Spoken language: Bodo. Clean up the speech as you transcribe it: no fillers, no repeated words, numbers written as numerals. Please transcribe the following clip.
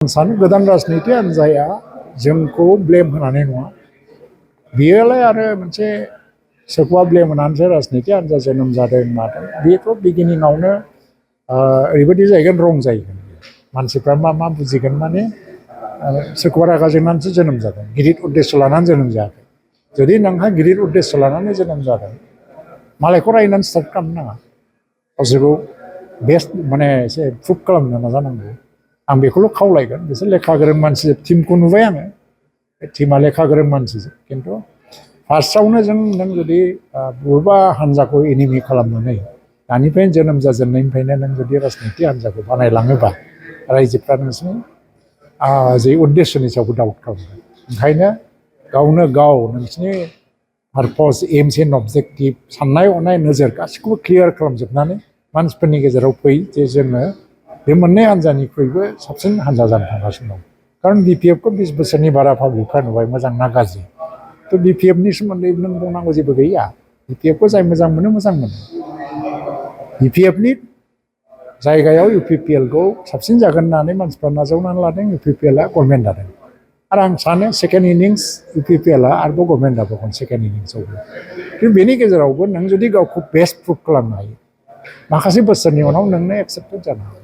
सानो गोदान राजनीति हान्जाया जोंखौ ब्लेम होनानै नङा बेयोलाय आरो मोनसे सोरखौबा ब्लेम होनानैसो राजनीति हान्जा जोनोम जादों मादों बेथ' बिगिनिंआवनो ओरैबायदि जाहैगोन रं जाहैगोन मानसिफ्रा मा बुजिगोन माने सोरखौबा रागा जोंनानैसो जोनोम जादों गिदिर उद्देश्य लानानै जोनोम जायाखै जुदि नोंहा गिदिर उद्देश्य लानानै जोनोम जादों मालायखौ रायनानै स्टार्ट खालामनो नाङा गावसोरखौ बेस्ट माने एसे प्रुभ खालामनो नाजानांगौ आं बेखौल' खावलायगोन बिसोर लेखा गोरों मानसि टिमखौ नुबाय आङो बे टिमा लेखा गोरों मानसिजों खिन्थु फार्स्टआवनो नों जुदि बबेबा हान्जाखौ एनिमि खालामनानै दानिफ्रायनो जोनोम जाजेननायनिफ्रायनो नों जुदि राजनीति हान्जाखौ बानायलाङोबा रायजोफ्रा नोंसोरनि जे उद्देश्यनि सायावबो डाउट खालामगोन ओंखायनो गावनो गाव नोंसोरनि पारपस एम्स एन्ड अबजेक्टिभ साननाय हनाय नोजोर गासैखौबो क्लियार खालामजोबनानै मानसिफोरनि गेजेराव फै जे जोङो बे मोननै हान्जानिख्रुइबो साबसिन हान्जा जानो थांगासिनो दं खारन बिपिएफखौ 20 बोसोरनि बारा पाब्लिकफ्रा नुबाय मोजां ना गाज्रि थ' बिपिएफनि सोमोन्दै नों बुंनांगौ जेबो गैया बिपिएफखौ जाय मोजां मोनो बिपिएफनि जायगायाव इउपिपिएलखौ साबसिन जागोन होननानै मानसिफ्रा नाजावनानै लादों इउपिपिएलआ गभर्नमेन्ट जादों आरो आं सानो सेकेन्ड इनिंस इउपिपिएलआ आरोबाव गभर्नमेन्ट जाबावगोन सेकेन्ड इनिंसआवबो खिन्थु बेनि गेजेरावबो नों जुदि गावखौ बेस्ट प्रुभ खालामनो हायो माखासे बोसोरनि उनाव नोंनो एक्सेप्टेड जानो हागौ